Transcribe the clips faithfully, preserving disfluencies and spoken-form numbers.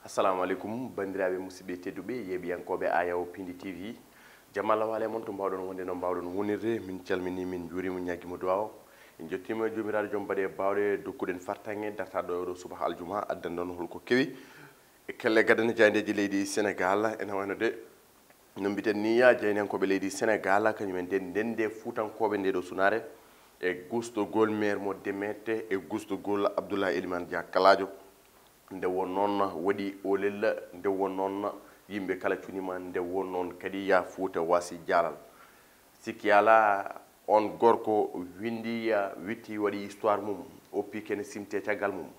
Assalamu aleykum, banndiraaɓe musidɓe tedduɓe, yeeɓiyankooɓe Ayaw Pindi T V. Jam Allah waale mon to mbaawɗon wonde, no mbaawɗon wonirde. Min calmini, min njuurima, ñaagima duwaaw. En jottiima Joomiraaɗo Joom baɗe baawɗe, dokkuɗen fartaŋŋe dartaɗo e oɗo subaka aljuma, addan ɗon holko kewi e kelle gadane jaayndeeji leydi Senegaal. Ene wayno de, no mbiɗen ni, ya jaynenkooɓe leydi Senegaal, kañum en de ndende Fuutankooɓe nde ɗo sunaare e gusɗogol meer mo Demet e gusɗogol Abdoulaye Elimane Dia Kalajo. Nde won noon waɗi olel, nde won noon yimɓe kala cunima, nde won noon kadi ya Fuuta wasi jaalal. Sikki alaa, on gorko winndi, witti, waɗi histoire mum, oppi kene simte caggal mum.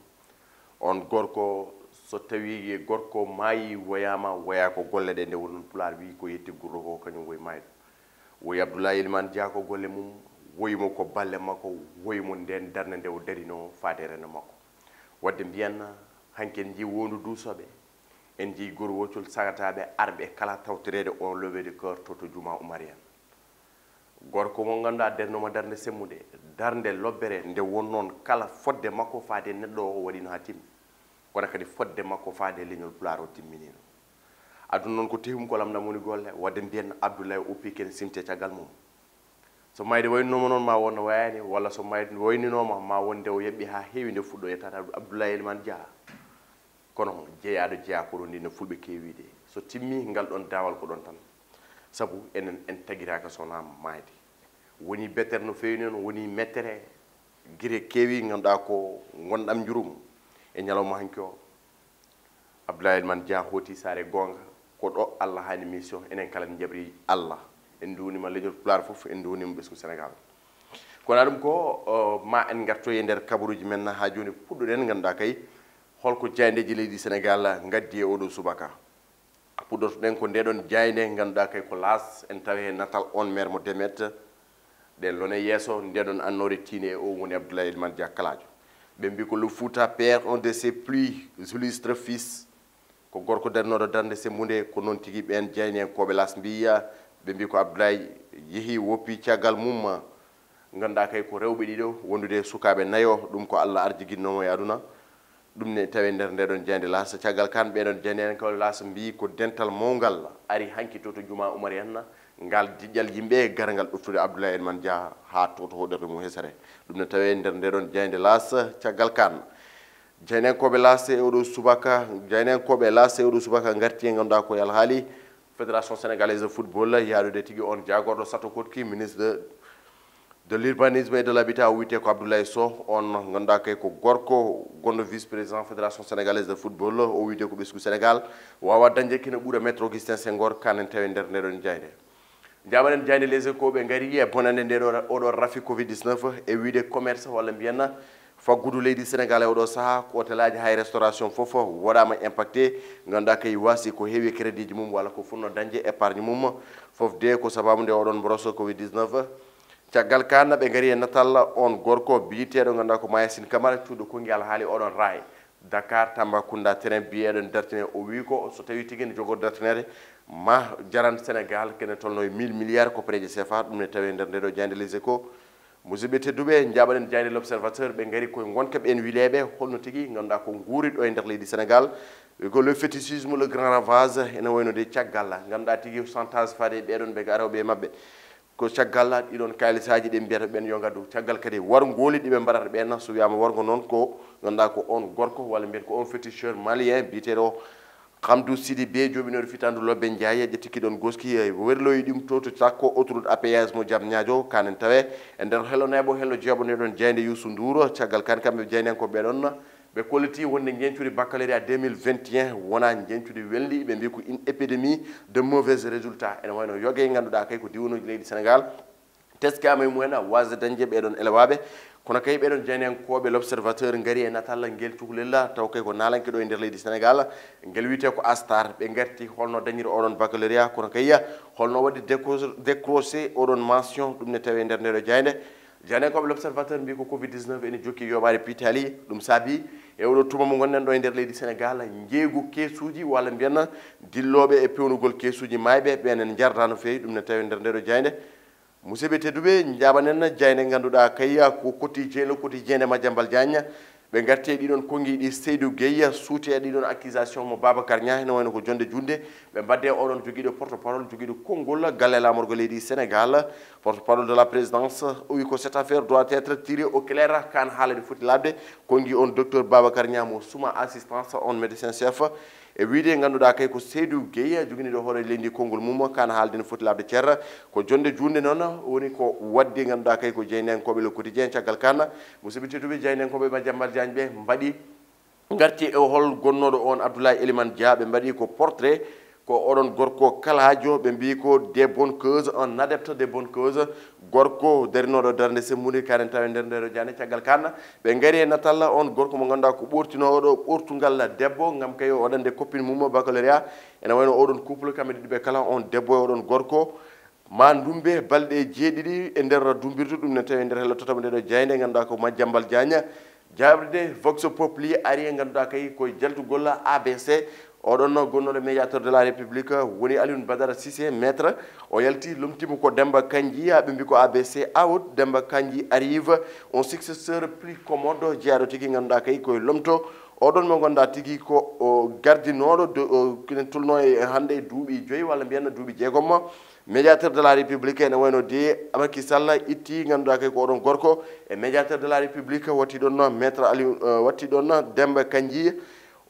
On gorko, so tawi gorko maayi, woyaama, woyaa ko golle ɗe, nde won noon Pulaar wi ko yetti gurɗo ko, kañum woyi maayde. Woyi Abdoulaye Elimane Dia ko golle mum, woyi mo ko balle makko, woyi mo nden darnde nde o darino faade rendo makko. Wadde mbiyan, hanki en njii wondu duusooɓe, en njii gorwocol sagataaɓe arɓe kala tawtoreede on levée de corps to, to Juma Umariyan. Gorko mo ngannduɗaa darnoma darnde semmude, darnde lobbere nde won noon kala fodde makko faade neɗɗo o waɗino haa timmi. Kono kadi fodde makko faade leñol Pulaar o timminino. Aduna noon ko tehum ko lamndam woni golle, wadde mbiyen Abdoulaye oppi ken simte caggal mum. So mayde wayninooma noon ma won no wayaani, walla so mayde wayninooma ma wonde o yaɓɓi haa heewi nde fuɗɗo yettaade Abdoulaye Elimane Dia. Kono jeyaaɗo jeyaa ko ɗon ndi no fulɓe keewi de. So timmi ngal ɗon daawal ko ɗon tan. Sabu enen en tagiraaka so wonaa maayde. Woni betere no feewi noon, woni mettere, gire keewi ngannduɗaa ko ngonɗam njurum. E ñalawma hanki o, Abdoulaye Elimane Dia hooti saare goonga, ko ɗo Allah haani mission, enen kala en jabri Allah. En nduwnima leñol Pulaar fof, en nduwnima ɓesngu Senegaal. Kono ɗum ko, o, ma en ngartoy e nder kabaruuji men haa jooni, puɗɗoɗen ngannduɗaa kay holko jaayndeeji leydi Senegaal ngaddi e oɗo subaka. Puɗɗotoɗen ko ndeɗon jaaynde ngannduɗaa kay ko L'As, en tawi heen natal on meer mo Demet. Ɗen lone yeeso, ndeɗon annoore tiinde e o woni Abdoulaye Elimane Dia Kalajo. Ɓe mbi ko le Fouta perd un de ses plus illustres fils. Ko gorko darnooɗo darnde semmbunde, ko noon tigi ɓeen jaayndiyankooɓe L'As mbiya. Ɓe mbi ko Abdoulaye yehi woppi caggal mum. Ngannduɗaa kay ko rewɓe ɗiɗo wondude e sukaaɓe nayo, ɗum ko Allah arjiginno mo e aduna. Ɗum ne tawi nder ndeɗon jaaynde L'As. Caggal kan ɓeɗon jaayndiyankooɓe L'As mbi ko dental mawngal ari hanki to, to Juma Umariyan, ngal diƴƴal yimɓe, gargal ɗoftude Abdoulaye Elimane Dia haa to, to hoɗorde mum hesere. Ɗum ne tawi nder ndeɗon jaaynde L'As. Caggal kan, jaayndiyankooɓe L'As e oɗo subaka, jaayndiyankooɓe L'As e oɗo subaka ngarti e ngannduɗaa ko e alhaali Fédération Sénégalaise de Football, yaadude tigi on jaagorɗo sato koɗki, ministre de, de l'Urbanisme et de l'Habitat, o wiyetee ko Abdoulaye Sow, on ngannduɗaa kay ko gorko gonɗo vice-président Fédération Sénégalaise de Football, o wiyetee ko ɓesngu Sénégal, waawa dañde kina ɓura Maître Augustin Senghor, kan en tawi nder ndeɗon jaaynde. Njaɓaɗen jaaynde Les Échos, ɓe ngari e bonande nde ɗo, oɗo rafi covid dix-neuf, e wiyde commerce walla mbiyen faggudu leydi Sénégal e oɗo saha, ko hôtelaaji hay restauration fof waɗaama impacté, ngannduɗaa kay wasi ko heewi crédit ji mum walla ko funno dañde épargne mum, fof de ko sababu nde oɗon mboros covid dix-neuf. Caggal kan ɓe ngari e natal on gorko biyeteeɗo ngannduɗaa ko Mayacine Camara, cuuɗo konngi alhaali oɗon raay. Dakar, Tambacounda, train biyeɗon dartine, o wi ko so tawi tigi ne jogoo dartinere, ma jaran Sénégal kene tolno e mille milliards ko pereje C F A, ɗum ne tawi nder nde ɗo jaaynde Les Échos. Musidɓe tedduɓe, njaɓaɗen jaaynde L'Observateur, ɓe ngari koye ngonka ɓeen wileɓe, holno tigi ngannduɗaa ko nguuri ɗo e nder leydi Sénégal. Wi ko le fétichisme, le grand ravage, ene wayno de caggal, ngannduɗaa tigi chantage faade e ɓeɗon ɓe garoɓe e maɓɓe. Ko caggal ɗiɗon kaalisaaji ɗi mbiyata ɓeen yo ngaddu. Caggal kadi warngooli ɗi ɓe mbaɗata ɓeen, so wiyaama warngo noon ko ngannduɗaa ko on gorko, walla mbiyen ko on féticheur malien biyeteeɗo Hamdou Sidibé, jooɓinooɗo fitandu Lobbe Ndiaye, ƴetti kiɗon goski, e werloyi ɗum to, to takko autoroute à péage mo Diamniadio, kanen tawe e nder hello neeɓo, hello jeeɓo ndeɗon jaaynde Youssou Ndour. Caggal kan kamɓe jaayndiyankooɓe ɓeɗon, ɓe kolliti wonde njeñcudi baccalauréat deux mille vingt et un wonaa njeñcudi welndi, ɓe mbi ko une épidémie de mauvais résultats. Ene wayno yoge ngannduɗaa kay ko diwoonuuji leydi Sénégal teskaama e mumen, wasde dañde ɓeɗon elewaaɓe. Kono kay ɓeɗon jaayndiyankooɓe L'Observateur ngari e natal ngel cukalel, taw kay ko naalanke ɗo e nder leydi Sénégal. Ngel wiyetee ko Astar, ɓe ngarti holno dañiri oɗon baccalauréat, kono kay holno waɗi décro-, décroché oɗon mention, ɗum ne tawi e nder ndeɗo jaaynde. Jaayndiyankooɓe L'Observateur mbi ko covid dix-neuf ene jokki yoɓaade piitaali, ɗum saabi e oɗo tuma mo ngonɗen ɗo e nder leydi Sénégal, njeeygu keesuuji walla mbiyen dillooɓe e pewnugol keesuuji maayɓe, ɓeen ene njarda no feewi, ɗum ne tawi e nder ndeɗo jaaynde. Musidɓe tedduɓe, njaɓanen jaaynde ngannduɗaa kay ko quotidien, le quotidien de Madiambal Diagne. Ɓe ngarti e ɗiɗon konngi ɗi Seydou Gueye suuti e ɗiɗon accusation mo Babacar Niang, ene wayno ko jonnde juutnde. Ɓe mbaɗde oɗon jogiiɗo porte parole, jogiiɗo konngol galle laamorgo leydi Sénégal. Porte parole de la présidence, o wi ko cette affaire doit être tirée au clair, kaan haala ne foti laaɓde. Konngi on docteur Babacar Niang mo Suma Assistance, on médecin chef. E wiyde ngannduɗaa kay ko Seydou Gueye, joginiiɗo hoore leydi konngol mum, kaan haalde ne foti laaɓde ceer. Ko jonnde juutnde noon woni ko waddi ngannduɗaa kay ko jeynankooɓe Le Quotidien. Caggal kaan, musidɓe tedduɓe, jeynankooɓe Madiambal Diagne ɓe mbaɗi, ngarti e hol gonnooɗo on Abdoulaye Elimane Dia, ɓe mbaɗi ko portrait, ko oɗon gorko kalaajo, ɓe mbii ko des bonnes causes, un adepte des bonnes causes, gorko darinooɗo darnde semmbude, kanen tawa e nder ndee ɗoo jaaynde. Caggal kaan, ɓe ngari e natal on gorko mo ngannduɗaa ko ɓoortinooɗo ɓoortungal debbo, ngam kay o waɗande copine mum baccalauréat. Ene wayno oɗon couple, kamɓe ɗiɗo ɓe kala, on debbo e oɗon gorko, ma ndumbe balɗe jeeɗiɗi e nder dumbirdu, ɗum ne tawi e nder hello totamo ndee ɗoo jaaynde, ngannduɗaa ko Madiambal Diagne. Jaabde Vox Populi ari e ngannduɗaa kay koye jaltugol A B C. Oɗon gonnooɗo médiateur de la République woni Alioune Badara Cissé, maître. O yalti, lomtiima ko Demba Kandji, haa ɓe mbii ko A B C out, Demba Kandji arrive, un successeur plus commode, jeyaaɗo tigi ngannduɗaa kay koye lomto. Oɗon mo ngannduɗaa tigi ko o gardinooɗo, do-, o, kinen tolno e hannde e duuɓi joyi walla mbiyen duuɓi jeegom. Médiateur de la République ene wayno de Macky Sall itti ngannduɗaa kay ko oɗon gorko e médiateur de la République, watti ɗon maître Aliou, euh, watti ɗon Demba Kandji.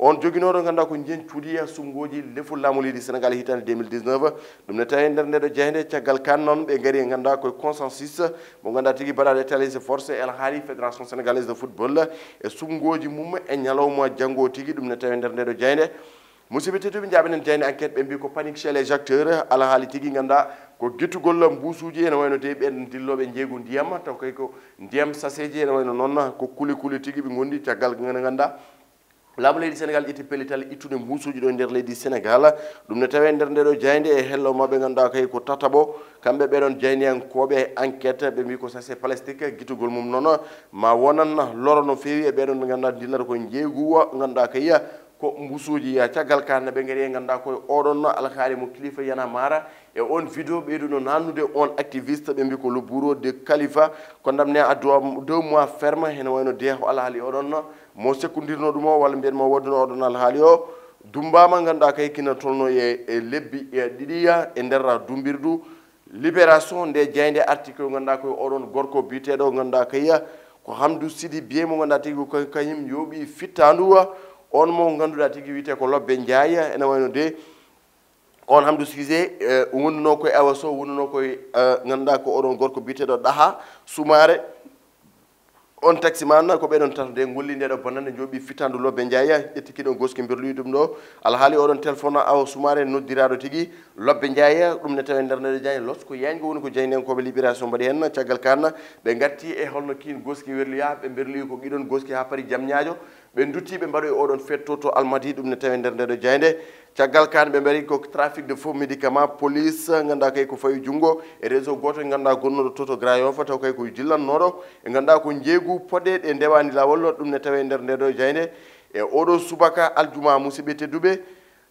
On joginooɗo ngannduɗaa ko njencudi sumngooji lefu laamu leydi Sénégal hitaande deux mille dix-neuf. Ɗum ne tawi e nder ndee ɗoo jaaynde. Caggal kaan noon ɓe ngari e ngannduɗaa koye consensus mo ngannduɗaa tigi baɗaaɗo étalé force El Ahly, Fédération Sénégalaise de Football, e sumngooji mum e ñalawma janngo tigi, ɗum ne tawi e nder ndee ɗoo jaaynde. Musidɓe tedduɓe, njaaɓinen jaaynde enquête, ɓe mbii ko panique chez les acteurs, alhaali tigi ngannduɗaa ko gittugol mbuusuuji, ene wayno de ɓeen dillooɓe njeeygu ndiyam, taw kay ko ndiyam saseeji, ene wayno noon ko kuli kuli tigi ɓe ngondi, caggal ngannduɗaa laamu leydi Sénégal ƴetti pellital ittude mbuusuuji ɗo e nder leydi Sénégal. Ɗum ne tawee nder ndee ɗoo jaaynde e hello maɓɓe ngannduɗaa kay ko tataɓo, kamɓe ɓee ɗoon jaayndiyankooɓe enquête, ɓe mbii ko sachet plastique gittugol mum noon ma wonan loro no feewi e ɓee ɗoon ɓe ngannduɗaa dillata ko njeeygu o ngannduɗaa kay ko mbuusuuji. Caggal kaan ɓe ngari e ngannduɗaa koye oɗon alhaali mo kilifa Y'en a marre e on vidéo ɓeyduno nannude on activiste, ɓe mbii ko le bourreau de Khalifa, condamné à deux, deux mois ferme, hene wayno de o alhaali oɗon mo sekkondirno ɗum o, walla mbiyen mo waɗduno oɗon alhaali o, dummbaama ngannduɗaa kay kina tolno e, e lebbi e ɗiɗi e nder dumbirdu. Libération nde jaaynde arti ko ngannduɗaa koye oɗon gorko biyeteeɗo ngannduɗaa kay ko Hamdou Sidi Bie mo ngannduɗaa tigi ko kañum yooɓi fittaandu, on mo ngannduɗaa tigi wiyetee ko Lobbe Njaay, ene wayno de on Hamdou Cissé, eh, wonduno koye Awa Sow, wonduno koye, eh, ngannduɗaa ko oɗon gorko biyeteeɗo Ɗaha Soumaré. On taximan ko ɓee ɗoon tato de ngolli ndee ɗoo bonnande, njooɓi fittaandu Lobbe Njaay, ƴetti kiɗo goski mberluyi ɗum ɗo. Alhaali oɗon téléphone Awa Soumaré noddiraaɗo tigi Lobbe Njaay, ɗum ne tawee nder ndee ɗoo jaaynde. Los ko yayngo woni ko jaayndiyankooɓe Libération mbaɗi heen. Caggal kaan ɓe ngarti e holno kiin goski werluya, ɓe mberluyi ko ɗiɗon goski haa paari Jam Ñaajo. Ɓe ndutti, ɓe mbaɗoyi oɗon fetto to Almadi, ɗum ne tawee nder ndee ɗoo jaaynde. Caggal kaan ɓe mbaɗi ko trafic de faux médicaments, police, ngannduɗaa kay ko fawi junngo e réseau gooto ngannduɗaa gonnooɗo to, to Grand Yoff, taw kay ko jillannooɗo, e ngannduɗaa ko njeeygu poɗɗe ɗe ndewaani laawol, ɗum ne tawee nder ndee ɗoo jaaynde. E oɗo subaka aljuma, musidɓe tedduɓe,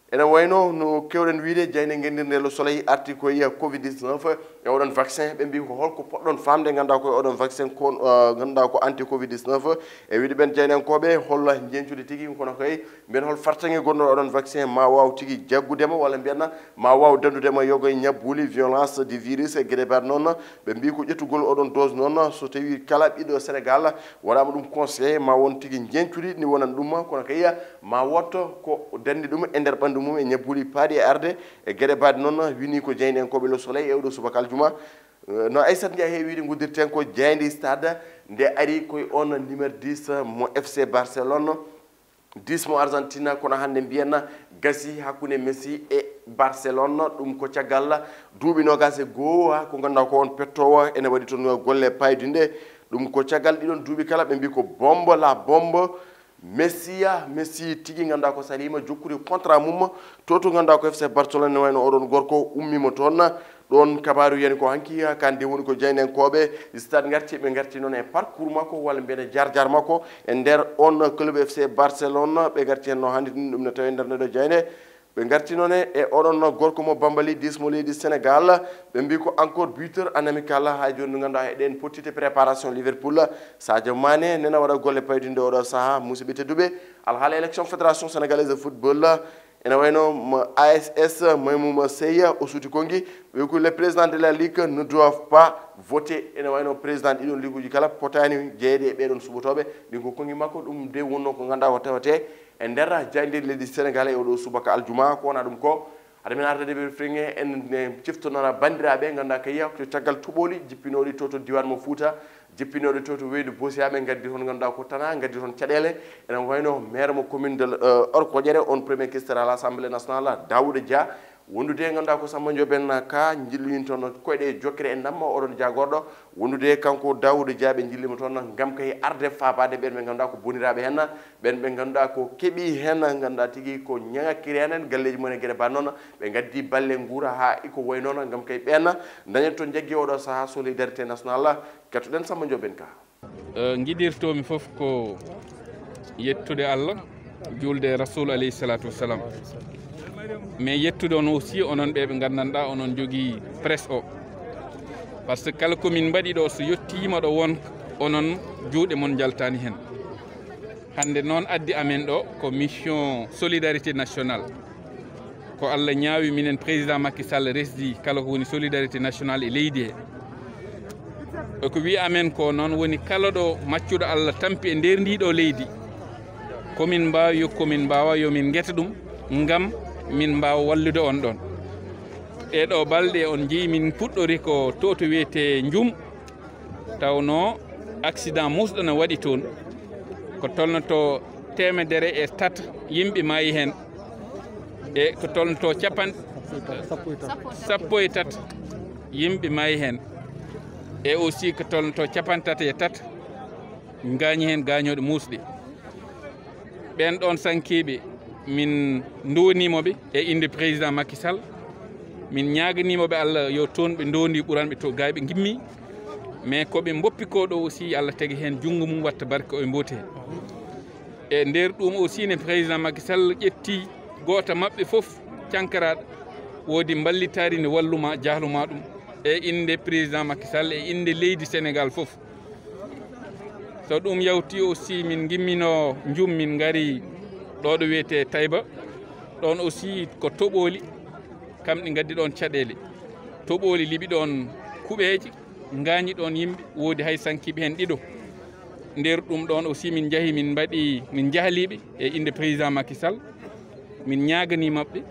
ene wayno no keewɗen wiyde, jaaynde ngenndirnde Le Soleil arti ko e covid dix-neuf e oɗon vaccin. Ɓe mbii ko holko poɗɗon faamde ngannduɗaa ko e oɗon vaccin ko, eh, ngannduɗaa ko anti covid dix-neuf. E wiyde ɓeen jaayndiyankooɓe hol njeñcude tigi, kono kay mbiyen hol fartaŋŋe gonnoo oɗon vaccin ma waaw tigi jaggudema walla mbiyen ma waaw dandudema yoga e ñabbuuli, violence du virus e geɗe mbaɗ noon. Ɓe mbii ko ƴettugol oɗon dose noon, so tawi kala ɓiɗɗo Sénégal waɗaama ɗum conseillé, ma won tigi njeñcudi ndi wonan ɗum, kono kay ma wotto ko dandi ɗum e nder ɓanndu mum e ñabbuuli paaɗi e arde e geɗe mbaɗ noon, wini ko jaayndiyankooɓe Le Soleil e oɗo subaka aljuma. Eh, no Aissata Ndiaye heewi wiyde, nguddirten ko jaaynde Stade nde ari koye on numéro dix mo F C Barcelone, dix mo Argentine, kono hannde mbiyen gasi hakkunde Messi e Barcelone. Ɗum ko caggal duuɓi noogaas e goo, haa ko ngannduɗaa ko on pettoowo ene waɗi toon golle paydinɗe. Ɗum ko caggal ɗiɗon duuɓi kala ɓe mbii ko bombe la bombe. Messi ya, Messi tigi ngannduɗaa ko saliima jokkude contrat mum to, to ngannduɗaa ko F C Barcelone, ne wayno oɗon gorko ummiima toon. Ɗoon kabaaru yani ko hanki, haa kaan de woni ko jaayndiyankooɓe Stade ngarti, ɓe ngarti noon e parcours makko walla mbiyen jaar-jaar makko e nder on club F C Barcelone. Ɓe ngarti heen no hannde ni, ɗum ne tawee nder ndee ɗoo jaaynde. Ɓe ngarti noon e oɗon gorko mo Bambali, dix mo leydi Sénégal. Ɓe mbi ko encore buteur en amical. Haa jooni, ndu ngannduɗaa, eɗen pottite préparation Liverpool. Sadio Mané nena waɗa golle paydinɗe oɗo sahaa. Musidɓe tedduɓe, alhaala élection Fédération Sénégalaise de Football, ene wayno mo A S S, Maymouma Seye o suuti konngi. Ɓe ko: les présidents de la ligue ne doivent pas voter. Ene wayno président ɗiɗon liguuji kala potaani jeyeede e ɓeɗon suɓotooɓe. Ɗin ko konngi makko. Ɗum de wonno ko ngannduɗaa ko tawetee e nder jaayndeeji leydi Sénégal e oɗo subaka aljuma. Ko wona ɗum ko, hade men arde ɓe fringe, en, en ciftonora banndiraaɓe ngannduɗaa kay ko caggal toɓooli jippinooɗi to, to diiwaan mo Fuuta, jippinooɗi to, to Weendu Boosiyaaɓe, ngaddi toon ngannduɗaa ko tana, ngaddi toon caɗeele. Ene wayno maire mo commune de, euh, Orkoƴere, on premier questeur à l'Assemblée nationale, Daouda Dia, wondude e ngannduɗaa ko Samba Ndiobène Ka, jillini toon koyɗe jokkere e ndamma oɗon jaagorɗo. Wondude e kanko Daouda Dia, ɓe jillima toon ngam kay arde faabaade ɓen ɓe ngannduɗaa ko boniraaɓe heen, ɓen ɓe ngannduɗaa ko keɓi heen, ngannduɗaa tigi ko ñaŋakiri heen, en galleeji mum en e geɗe mbaɗ noon, ɓe ngaddi balle nguura haa iko wayi noon, ngam kay ɓeen dañen toon jaggi oɗo sahaa solidarité nationale. Kettoɗen Samba Ndiobène Ka. Eh, ngiɗirtoomi fof ko yettude Allah, juulde e Rasul alayhi salatu wassalam. Mais yettude on aussi, onon ɓe ɓe nganndanɗaa onon njogii presse o. Parce que kala ko min mbaɗi ɗo, so yettiima ɗo won, onon juuɗe mon njaltaani heen. Hannde noon addi amen ɗo ko mission solidarité nationale. Ko Allah ñaawi minen, président Macky Sall resdi kala ko woni solidarité nationale e leydi he. E ko wi amen ko noon woni kala ɗo maccuɗo Allah tampi e nder ndi ɗo leydi, ko min mbaawi, yo ko min mbaawa, yo min ngeta ɗum ngam min mbaawa wallude on ɗon. Ɗee ɗo balɗe on njii min puɗɗori ko to, to wiyetee Njum, tawnoo accident muusɗo no waɗi toon, ko tolnotoo teemedere e tata yimɓe maayi heen, e ko tolnotoo capan-, sappo e tata yimɓe maayi heen, e aussi ko tolnotoo capantati e tata ngaañi heen gaañooɗe muusɗe. Ɓeen ɗoon sankiiɓe, min nduwaniima ɓe e innde président Macky Sall. Min ñaaganiima ɓe Allah yo toon ɓe ndoondi ɓuran ɓe to gayɓe ngimmi. Mais ko ɓe mboppi ko ɗo aussi, Allah tagi heen junngo mum, watta barke o e mboote. E nder ɗum aussi ne président Macky Sall ƴetti gooto maɓɓe fof, cankaraaɗo, woodi mballitaari ne walluma, jahluma ɗum e innde président Macky Sall e innde leydi Sénégal fof. So ɗum yawti aussi, min ngimminoo Njum, min ngari ɗo ɗo wiyetee Taïba. Ɗoon aussi ko toɓooli, kam ɗi ngaddi ɗoon caɗeele. Toɓooli liɓi ɗoon kuɓeeje, ngaañi ɗoon yimɓe, woodi hay sankiiɓe heen ɗiɗo. Nder ɗum ɗoon aussi min njahi, min mbaɗi, min njahliiɓe e innde président Macky Sall. Min ñaaganii maɓɓe,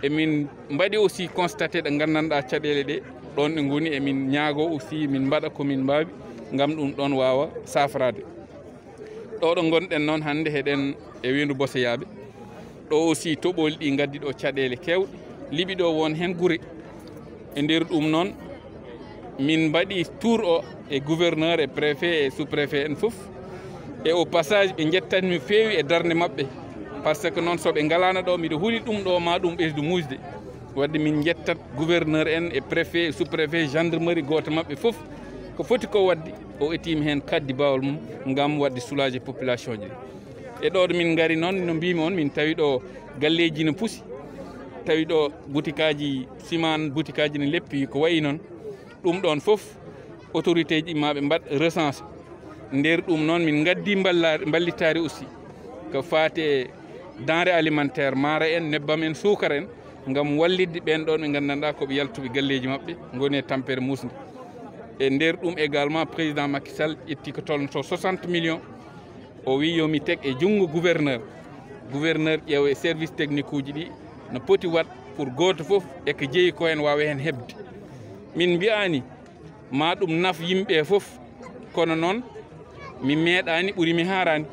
emin mbaɗi aussi constaté ɗe nganndanɗaa caɗeele ɗe ɗoon ɗe ngoni, emin ñaagoo aussi min mbaɗa ko min mbaawi ngam ɗum ɗoon waawa saafaraade. Ɗo ɗo ngonɗen noon hannde, heɗen e Weendu Bosoyaaɓe. Ɗo aussi toɓooli ɗi ngaddi ɗo caɗeele keewɗe, liɓi ɗo won heen gure. E nder ɗum noon, min mbaɗi tour o e gouverneur e préfet e sous-préfet en fof. E au passage, ɓe njettanmi feewi e darnde maɓɓe. Parce que noon, so ɓe ngalaano ɗo, miɗo huli ɗum ɗo, ma ɗum ɓesdu muusde. Wadde min njettat gouverneur en e préfet e sous-préfet, gendarmerie, gooto maɓɓe fof, ko foti ko wadde, o etiima heen kaddi bawol mum ngam wadde soulager population ji. E ɗo ɗo min ngari noon, no mbimi on, min tawi ɗo galleeji no pusi, tawi ɗo butikaaji siman, butikaaji no leppi, ko wayi noon. Ɗum ɗoon fof, autorité ji ma ɓe mbaɗ recensé. Nder ɗum noon, min ngaddi mballa-, mballitaari aussi, ko faati e denrée alimentaire, maaro en, nebbam en, suukara en, ngam wallitde ɓeen ɗoon ɓe nganndanɗaa ko ɓe yaltuɓe galleeji maɓɓe, ngoni e tampere muusnde. E nder ɗum également, président Macky Sall ƴetti ko tolno to soixante millions, o wi yo mi teg e junngo gouverneur. Gouverneur ƴeewa e service technique uji ɗi no poti waɗ pour gooto fof e ko jeyi ko heen waawa heen heɓde. Min mbiyaani ma ɗum naf yimɓe fof, kono noon mi meeɗaani, ɓuri mi haaraani.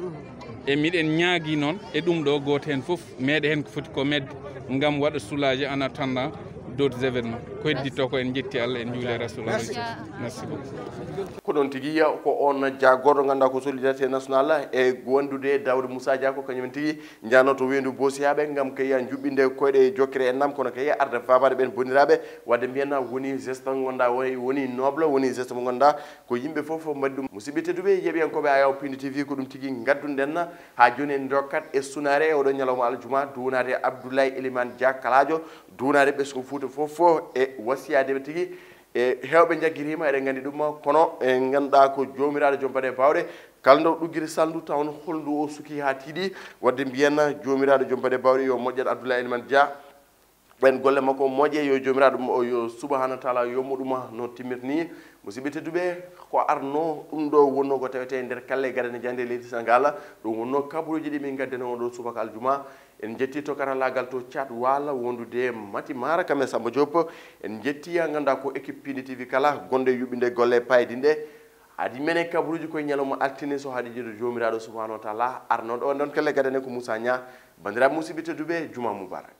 E miɗen ñaagi noon e ɗum ɗo gooto heen fof meeɗa heen ko foti ko medde ngam waɗa soulager en attendant D'autres événements ko hedditto ko. En jetti Allah, en juuli e Rasul alayhi salam. Merci beaucoup. Ko ɗon tigi yiya ko on jaagorɗo ngannduɗaa ko Solidarité Nationale e wondude Daouda Moussa Dia, ko kañum en tigi njanoto weendu boosiyaaɓe ngam kay juɓɓinde koyɗe jokkere en nam, kono kay arde faabaade ɓeen bonndiraaɓe. Wadde mbiyen woni geste mo ngannduɗaa woni, woni noble, woni geste mo ngannduɗaa ko yimɓe fof mbaɗi ɗum. Musidɓe tedduɓe yeeɓiyankooɓe Ayaw Pindi T V, ko ɗum tigi ngaddunɗen haa jooni en ndokkat e sunaare e oɗo ñalawma aljuma, duwanaade Abdoulaye Elimane Dia Kalajo, duwanaade ɓesngu Fuuta fof e wasiyaade ɓe tigi. E heewɓe njaggiriima, eɗen nganndi ɗum, kono e ngannduɗaa ko joomiraaɗo joom baɗe baawɗe, kala nde o ɗuggiri salndu taw on holndu o suki haa tiiɗi. Wadde mbiyen joomiraaɗo joom baɗe baawɗe yo moƴƴat Abdoulaye Elimane Dia, ɓeen golle makko moƴƴe, yo joomiraaɗo mo, yo subhanahu wa taala yommo ɗum no timmirta ni. Musidɓe tedduɓe, ko arno ɗum ɗo wonno ko tawete e nder kalle gadane jannde leydi Senegal. Ɗum wonno kabaruuji ɗi min ngaddano oɗo subaka aljuma. En jetti to karallaagal to Caat Waala wondude Mati Mara kam e Samba Diop. En jetti ya ngannduɗaa ko équipe Pindi T V kala gonɗo e yuɓɓinde golle paydinɗe. Adi menen kabaruuji koye ñalawma altine so haaɗi jiido joomiraaɗo subhanahu wa taala arno ɗo. Ɗon kalle gadane ko Moussa Niang. Banndiraaɓe musidɓe tedduɓe, juma mubarak.